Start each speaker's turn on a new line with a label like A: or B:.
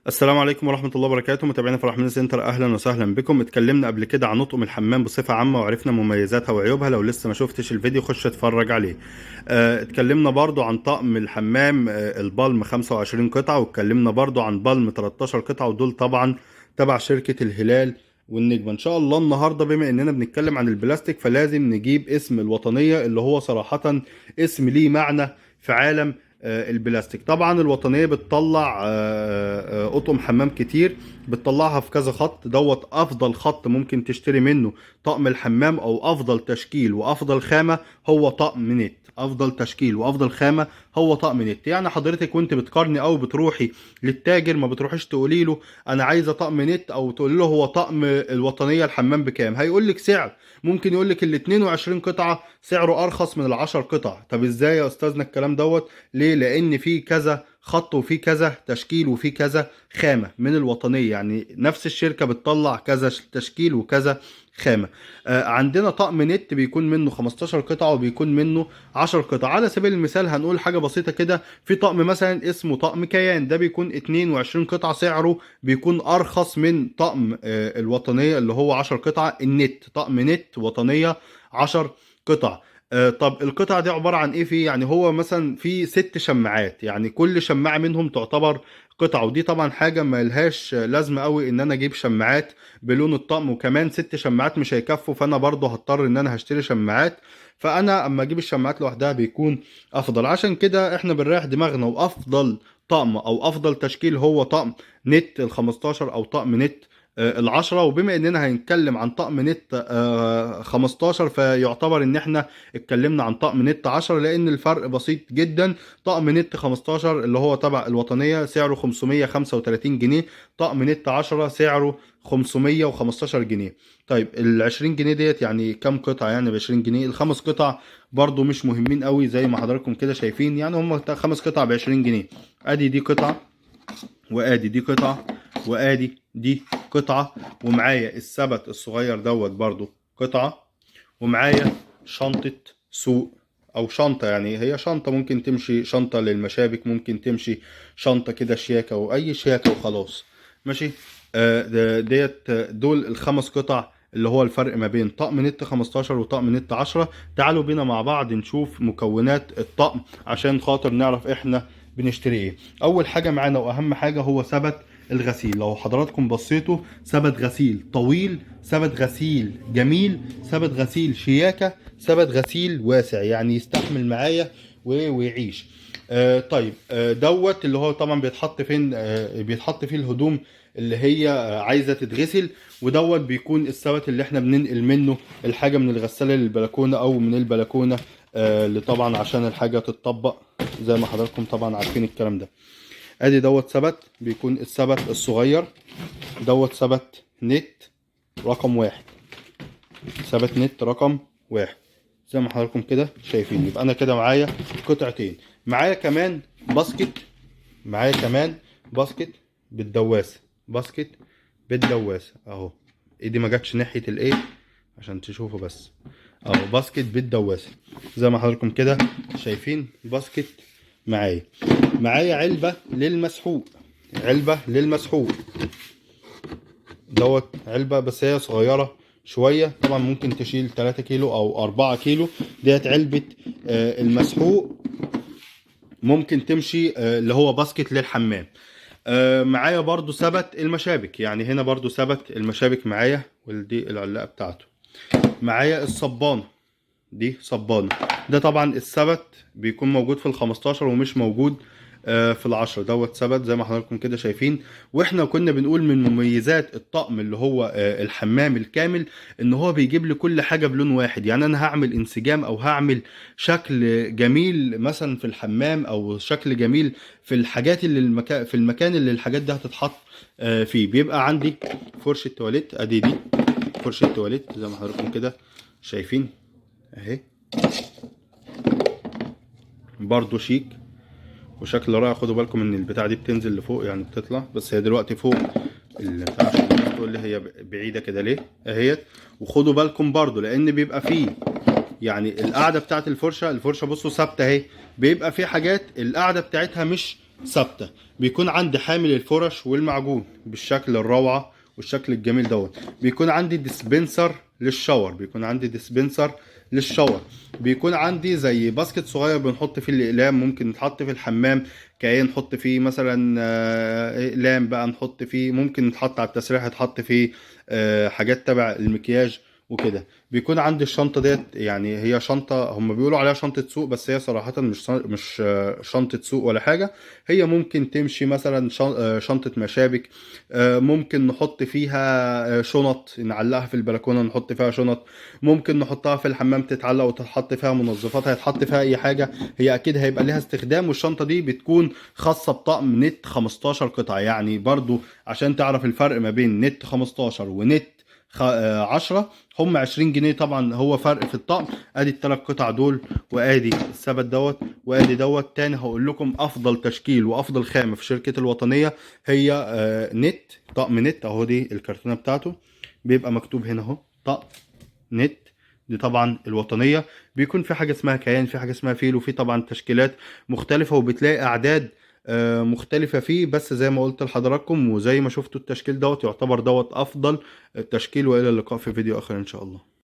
A: السلام عليكم ورحمة الله وبركاته، متابعينا في الرحمن سنتر، أهلا وسهلا بكم. اتكلمنا قبل كده عن نطقم الحمام بصفة عامة وعرفنا مميزاتها وعيوبها. لو لسه ما شفتش الفيديو خش اتفرج عليه. اتكلمنا برضو عن طقم الحمام، البالم 25 قطعة، واتكلمنا برضو عن بالم 13 قطعة، ودول طبعا تبع شركة الهلال والنجمة. ان شاء الله النهاردة بما اننا بنتكلم عن البلاستيك فلازم نجيب اسم الوطنية، اللي هو صراحة اسم ليه معنى في عالم البلاستيك. طبعا الوطنية بتطلع قطم حمام كتير، بتطلعها في كذا خط. دوت افضل خط ممكن تشتري منه طقم الحمام، او افضل تشكيل وافضل خامة هو طقم نت. افضل تشكيل وافضل خامة هو طقم نت. يعني حضرتك وانت بتقارني او بتروحي للتاجر ما بتروحيش تقولي له انا عايزه طقم نت، او تقولي له هو طقم الوطنية الحمام بكام، هيقول لك سعر. ممكن يقول لك ال 22 قطعه سعره ارخص من ال 10 قطع. طب ازاي يا استاذنا الكلام دوت؟ ليه؟ لان في كذا خط وفي كذا تشكيل وفي كذا خامة من الوطنية، يعني نفس الشركة بتطلع كذا تشكيل وكذا خامة. عندنا طقم نت بيكون منه 15 قطعه وبيكون منه 10 قطع. على سبيل المثال هنقول حاجة بسيطة كده، في طقم مثلا اسمه طقم كيان، ده بيكون 22 قطعه، سعره بيكون ارخص من طقم الوطنية اللي هو 10 قطعه. النت طقم نت وطنية 10 قطع. طب القطع دي عبارة عن ايه؟ فيه يعني هو مثلا في 6 شماعات، يعني كل شماعة منهم تعتبر قطعة، ودي طبعا حاجة ما لهاش لازمة قوي ان انا اجيب شماعات بلون الطقم، وكمان 6 شماعات مش هيكفوا، فانا برضو هضطر ان انا هشتري شماعات. فانا اما اجيب الشماعات لوحدها بيكون افضل. عشان كده احنا بنريح دماغنا، وافضل طقم او افضل تشكيل هو طقم نت ال 15 او طقم نت ال10. وبما اننا هنتكلم عن طقم نت 15، فيعتبر ان احنا اتكلمنا عن طقم نت 10، لان الفرق بسيط جدا. طقم نت 15 اللي هو تبع الوطنية سعره 535 جنيه، طقم نت 10 سعره 515 جنيه. طيب ال 20 جنيه ديت يعني كام قطعة؟ يعني ب 20 جنيه الخمس قطع برضو مش مهمين قوي زي ما حضراتكم كده شايفين، يعني هم 5 قطع ب 20 جنيه. ادي دي قطعة، وادي دي قطعة، وادي دي قطعة، ومعايا السبت الصغير دوت برضو قطعة، ومعايا شنطة سوق او شنطة، يعني هي شنطة ممكن تمشي شنطة للمشابك، ممكن تمشي شنطة كده شياكة واي شياكة وخلاص ماشي. ديت دول الخمس قطع اللي هو الفرق ما بين طقم نت 15 وطقم نت 10. تعالوا بينا مع بعض نشوف مكونات الطقم عشان خاطر نعرف احنا بنشتري ايه. اول حاجة معانا واهم حاجة هو سبت الغسيل. لو حضراتكم بصيتوا، سبت غسيل طويل، سبت غسيل جميل، سبت غسيل شياكة، سبت غسيل واسع، يعني يستحمل معايا ويعيش. طيب دوت اللي هو طبعا بيتحط فين؟ بيتحط فيه الهدوم اللي هي عايزة تتغسل، ودوت بيكون السبت اللي احنا بننقل منه الحاجة من الغسالة للبلكونة او من البلكونة، اللي طبعا عشان الحاجة تتطبق زي ما حضراتكم طبعا عارفين الكلام ده. ادي دوت سبت، بيكون السبت الصغير دوت سبت نت رقم 1، سبت نت رقم 1 زي ما حضراتكم كده شايفين. يبقى انا كده معايا قطعتين، معايا كمان basket، معايا كمان basket بالدواسة، basket بالدواسة اهو، ايدي ما جاتش ناحية الايه عشان تشوفوا بس اهو، basket بالدواسة زي ما حضراتكم كده شايفين. basket معايا علبة للمسحوق، علبة للمسحوق دوت، علبة بس هي صغيرة شوية، طبعا ممكن تشيل 3 كيلو او 4 كيلو. ديت علبة المسحوق، ممكن تمشي اللي هو basket للحمام. معايا برضو سبت المشابك، يعني هنا برضو سبت المشابك معايا، ودي العلاقة بتاعته. معايا الصبانة، دي صبانة. ده طبعا السبت بيكون موجود في ال15 ومش موجود في ال10. دوت سبت زي ما حضراتكم كده شايفين. واحنا كنا بنقول من مميزات الطقم اللي هو الحمام الكامل ان هو بيجيب لي كل حاجة بلون واحد، يعني انا هعمل انسجام او هعمل شكل جميل مثلا في الحمام، او شكل جميل في الحاجات اللي في المكان اللي الحاجات دي هتتحط فيه. بيبقى عندي فرشة تواليت، ادي دي فرشة تواليت زي ما حضراتكم كده شايفين اهي، برضو شيك وشكل رائع. خدوا بالكم ان البتاعه دي بتنزل لفوق، يعني بتطلع، بس هي دلوقتي فوق البتاع عشان الناس تقول لي هي بعيدة كده ليه اهيت. وخدوا بالكم برضو لان بيبقى فيه يعني القاعدة بتاعت الفرشة، الفرشة بصوا ثابتة اهي، بيبقى في حاجات القاعدة بتاعتها مش ثابتة. بيكون عندي حامل الفرش والمعجون بالشكل الروعة والشكل الجميل دوت. بيكون عندي dispenser لل shower، بيكون عندي dispenser لل shower. بيكون عندي زي basket صغير بنحط فيه الاقلام، ممكن نتحط في الحمام كايه، نحط فيه مثلا اقلام بقى، نحط فيه، ممكن نتحط على التسريح، يتحط فيه حاجات تبع المكياج وكده. بيكون عندي الشنطة ديت، يعني هي شنطه هم بيقولوا عليها شنطه سوق، بس هي صراحة مش شنطه سوق ولا حاجة. هي ممكن تمشي مثلا شنطه مشابك، ممكن نحط فيها شنط، نعلقها في البلكونه نحط فيها شنط، ممكن نحطها في الحمام تتعلق وتتحط فيها منظفات، هيتحط فيها اي حاجة، هي اكيد هيبقى ليها استخدام. والشنطه دي بتكون خاصة بطقم نت 15 قطعه، يعني برضو عشان تعرف الفرق ما بين نت 15 ونت 10، هم 20 جنيه طبعا هو فرق في الطقم. ادي الثلاث قطع دول، وادي السبت دوت، وادي دوت. تاني هقول لكم افضل تشكيل وافضل خامة في شركة الوطنية هي نت، طقم نت اهو، دي الكرتونه بتاعته بيبقى مكتوب هنا اهو طقم نت، دي طبعا الوطنية. بيكون في حاجة اسمها كيان، في حاجة اسمها فيلو، في طبعا تشكيلات مختلفة، وبتلاقي اعداد مختلفة فيه. بس زي ما قلت لحضراتكم وزي ما شفتوا التشكيل دوت يعتبر دوت افضل التشكيل. والى اللقاء في فيديو اخر ان شاء الله.